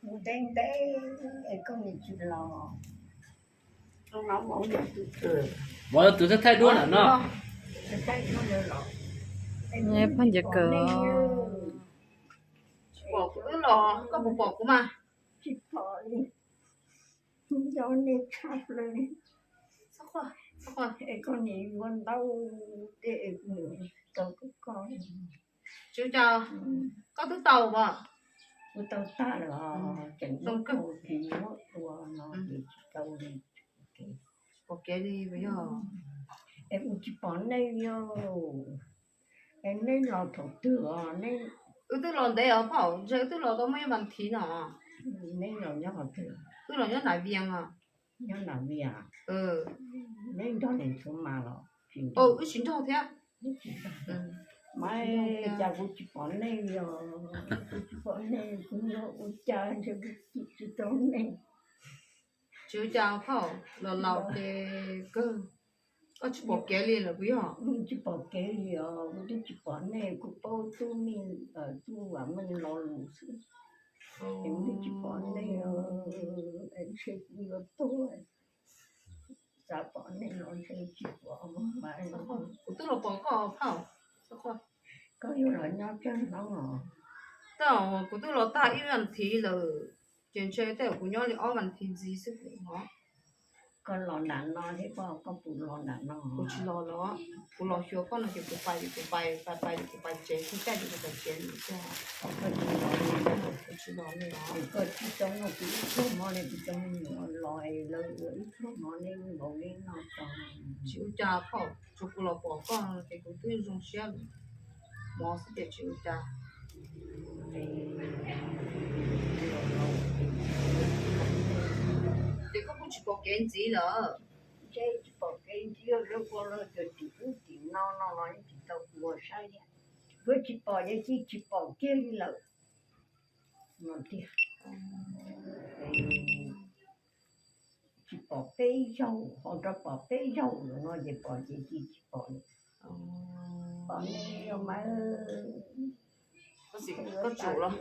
Ntev ntev es koj nim tsis los. Vauv tus thaij thaij duab na no. Phooj ywg kawm. Pom kuv los koj puas pom kuv mas? Tsis pom li. Nco nej tshaj plaws li. Es koj nim ua ntau tej es kuv tau koj. Tsis ua cas, koj twb tau as. Kuv tau tag lawm os, tseem zoo kawg, tsis muab tua no ces tsis tau li. Pom kev li yog es kuv tsis pom nej li. Es neb los thaum twg os? Wb twb los ntev os phauj, ntshe wb twb los tau muaj ib vas thiv no. Neb los nyob qhov twg? Wb los nyob Nam Vias os. Nyob Nam Vias. Neb nrog niam Ntxhuav Mas los? Wb tsis nrog thiab. Mas cas kuv tsis pom nej li os? Kuv tsis pom nej, kuv nyob ua cas ntshe kuv tsis tau nej. Tsis ua cas phauj, los laus ces kawg. Koj tsis pom kev li lawm puas yog? Tsis pom kev li os, kuv twb tsis pom nej, kuv paub tub Meej, tub Vam Meej lo lus xwb. Es kuv twb tsis pom nej, ntshe kuv yuav tuag, xav pom nej los ntshe tsis pom mas. Kuv twb los pom koj phauj. Koj yuav los nyob tsawg hnub os? Tab kuv twb los tag ib vas thiv lawm, ces ntshe tej zaum kuv nyob li ob vas thiv ntxiv xwb kuv os. Koj los nram no thiab, koj puas los nram no? Kuv tsis los los, kuv los xyuas koj no ces kuv pais, kuv pais pais pais, kuv pais tsev, kuv caij ces kuv pais tsev lawm thiab. Kuv tsis los li os. Koj tsis tau noj kuv ib pluag mov li, kuv cov me nyuam los lawv ua ib pluag mov li npaum li no tso. Tsis ua cas phauj, tsuas kuv los pom koj ces kuv twb zoo siab lawm. Mov xwb ces tsis ua cas. Ces koj kuj tsis pom kev ntxiv lawm. Ntshe tsis pom kev ntxiv, zoo ua luag cov tim ub tim no no los yeej tsis tau ua saib thiab. Kuv tsis pom ces tsis pom kiag li lawm no tiag. Tsis pom peb zaug, ho rov pom peb zaug lawm no ces pom ces tsis, tsis pom li. Pom nej li os mas. Thaij duab.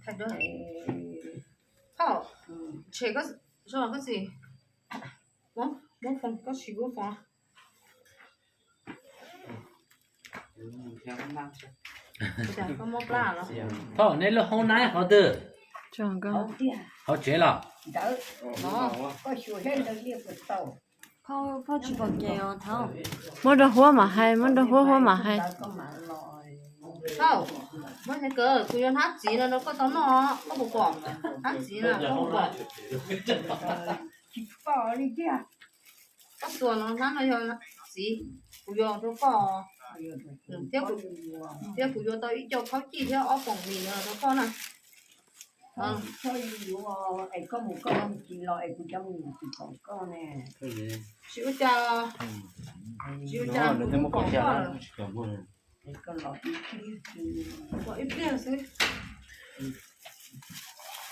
Thaij duab. Phauj, tshem koj, koj tsis, muab foos, koj tsis muab foos. Phauj, nej lub hoob nab qhov twg? Hauv tsev los? Phauj, phauj tsis pom kev os thaud. Muab rau huab mam hais, muab rau huab, huab mam hais. Phauj, muab hais kawg, kuv yuav hnab txiv no rau koj tau noj, koj puas pom? Hnab txiv no koj puas pom? Tsis pom li tiag. Koj tuas no hnab no yog txiv, kuv yuav rau koj, thiab kuv yuav tau ib co khaub cij thiab ob poom mis no rau koj na. Koj yuav es koj mus koj tsis los es kuv cov me nyuam tsis pom koj ne. Tsis ua cas, tsis ua cas, kuv pom koj lawm. Es koj los ib pliag, los ib pliag xwb.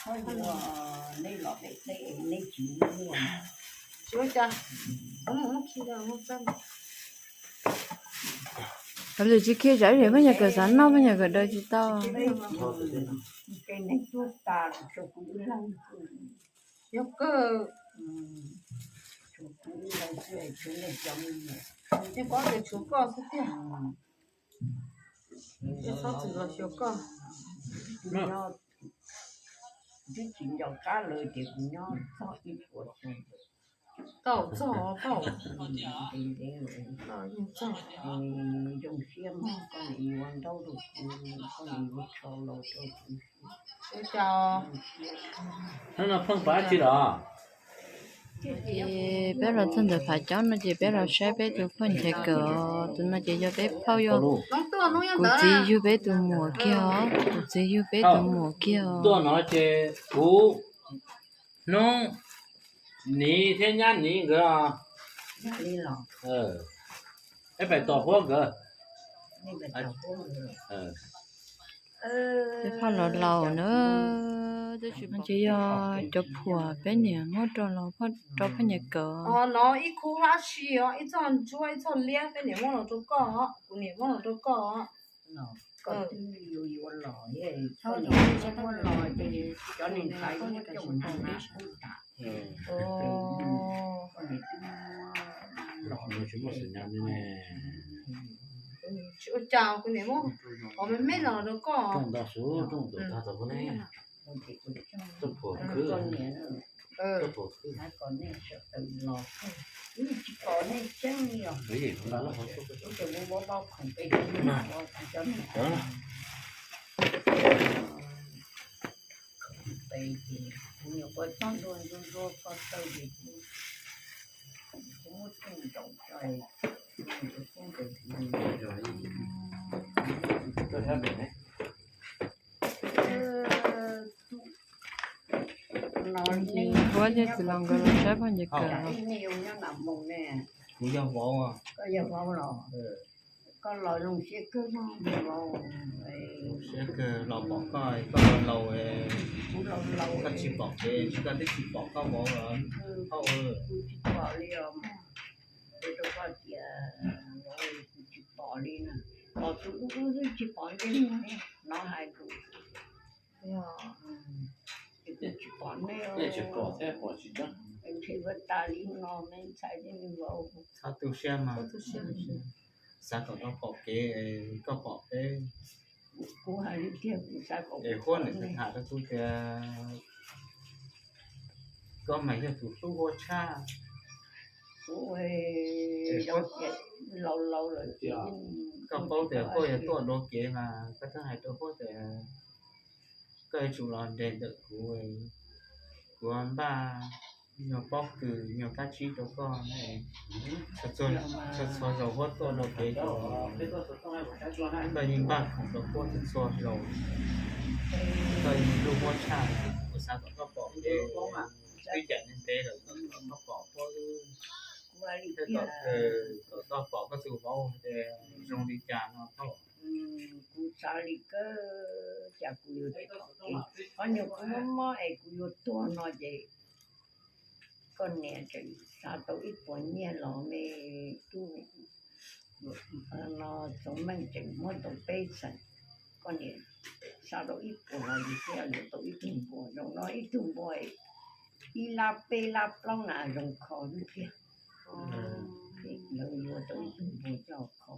Koj yuav, neb los pem teb neb tsis muaj. Tsis ua cas, muab khi, muab txaj. Kav liam tsis khi tsam ib pliag poj niam kawm xav noj, poj niam kawm daws tsis tau. Ces neeg tuag tas los tshuav kuv ib leeg. Yog kawg, tshuav kuv ib leeg xwb, tshuav nej cov me nyuam. Yeej paub tias tshuav koj xwb tiag. Yeej txhob txwm los xyuas koj. Kuv nyob, twb tsis nco qab lawm ces kuv nyob txog ib puas xyoo. Tau txog tau. Ntev ntev lawm. Tau yeej txog. Zoo siab mog, koj nim yuav ntaub rau kuv, koj nim yuav tsho los rau kuv. Hnub no pheej pom dab tsi los? Ces peb los txog ntawm Phav Caub no ces peb los saib peb tus phauj Nchaiv Kawm os. Tus no ces yog peb phauj, yog kuv txiv yug peb tus muam kiag os, kuv txiv yug peb tus muam kiag os. Tuaj no ces kuv, Hnub, Niv thiab nyab Niv nkawd os. Peb pais tos Huab nkawd. Peb phauj laus laus na, ces yog cov phuam peb niam muab rau los rau phauj Nchaiv Kawm. Ib khub hlab si os, ib txoj ntsuab ib txoj liab, peb niam muab los rau koj, kuv niam muab los rau koj. Koj twb yuav yuav los, txhob muab los ces cov neeg ntawd muab coj mus noj na kuj tas. Koj niam twb muab los tsis muaj xwm na. Tsis ua cas, kuv niam muab qhov me me los rau koj. Rooj ntau xwb, rooj tus tag tau ne. Tuaj pom khwb, tuaj pom khwb. Tsis pom nej tseeb li os. Ces muab pob khoom peb cov neeg. Khoom peb ces kuv nyuam qhuav txob ntua ntua ntua ko taw ces kuv, kuv muab txob ntaus tso. Kuv thiaj tsis los nkawd los saib pog nce kawm. Kuv yog vauv. Koj yog vauv los? Koj los zoo siab kawg no vauv. Zoo siab kawg los pom koj, koj laus laus, koj tsis pom kev, koj twb tsis pom koj vauv los. Kuv tsis pom li os. Kuv rau koj tias kuv tsis pom li na. Pom tus ub ub xwb tsis pom ntsej muag li no hais kuv. Ces kuv tsis pom nej os. Ntshe yuav tas li no me ntxhais thiab me vauv. Txhob tu siab mas. Xav kom koj pom kev, koj pom peb. Kuv hais li tiag, kuv xav kom es huab niam tham rau kuv tias koj mas yog tus hlub huab tshaj. Kuv laus laus lawm ces koj paub tias koj yuav tuaj dua kev mas koj twb hais rau huab tias koj yuav tsum los nres ntawm kuv, kuv npaj nyuag pob kws nyuag kab tsib rau koj. Txhua zaus huab tuaj dua kev ces koj yeej npaj khoom rau huab txhua zaus. Koj yeej hlub huab tshaj, kuv xav kom koj pom kev, twb cais ntev lawm koj pom huab, kom koj pom koj tus vauv tias zoo li cas no. Kuv xav li kawg, cas kuv yuav tsis pom kev, qhov nyuag kuv mob mob es kuv yuav tuag no ces koj niam tseem xa tau ib puas nyiaj los me tub no, Txoov Meej tseem muab tau peb xees. Koj niam xa tau ib puas los yus thiaj yuav tau ib tug npua, zaum no ib tug npua ib lab peb lab plaub na zoo kho xwb tiag. Lawv yuav tau ib tug npua coj kho.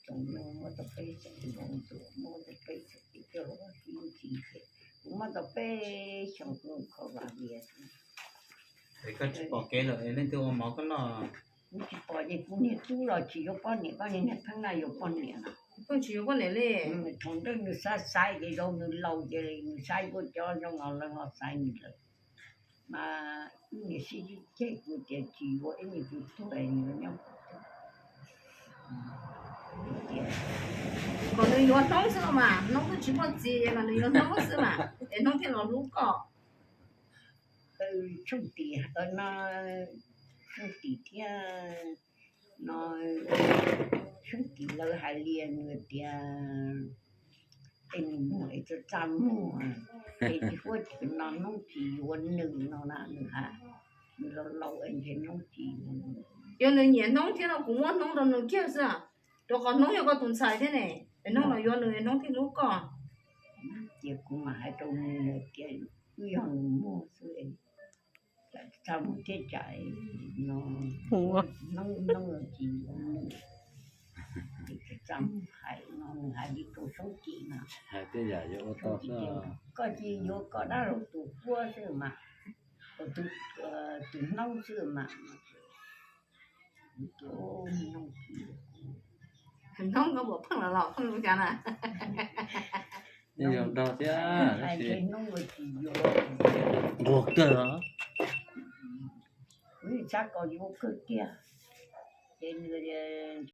Txoov Meej muab tau peb xees, Ntxoov Ntuas muab tau peb xees, coj los ua si ntsis ces kuv muab tau peb xyoos kuv kho vaj vias. Es koj tsis pom kev lawm es leej twg ua mov koj noj? Kuv tsis pom ces kuv niag tub los tsis yuav poj niam, koj niag niag pheej na yuav poj niam na. Pheej tsis yuav poj niam li. Thaum ntawd nws xav xaiv ces zaum nws laus ces nws saib kuv cov zoo los lawv ho xaiv nws lawm. Mas wb niam sib ceg kuv tias tsis yuav ib niag tus tuag nws nyob. Kom nws yuav Hnoob xwb los mas, Hnoob twb tsis muaj txiv es mas nws yuav Hnoob xwb mas es Hnoob thiaj los hlub koj. Tshooj Tim no, Tshooj Tim thiab no, Tshooj Tim lawv hais li nws tias es nws muag es txaj txaj muag es tsis huab tsis no Hnoob tsis yuav nws no na, nws hais nws laus laus es ntshe Hnoob tsis yuav nws. Yog nws nyiam Hnoob thiab no kuv muab Hnoob rau nws kiag xwb, rau qhov Hnoob yog koj tus ntxhais thiab ne, es Hnoob los yuav nws es Hnoob thiaj hlub koj. Ces kuv mam hais rau nws tias twb yog nws muag xwb, txaj muag thiab tsam no Hnoob tsis yuav nws. Txaj muag hais no nws hais li rau Tshooj Tim no, koj cia yuav koj dab laug tus huab xwb mas, tus Hnoob xwb mas. Hnoob koj puas pheej los los pheej ua cas na? Zoo nraug thiab. Nquag kawg os. Kuv yeej xav kom yuav kawg tiag. Ces nws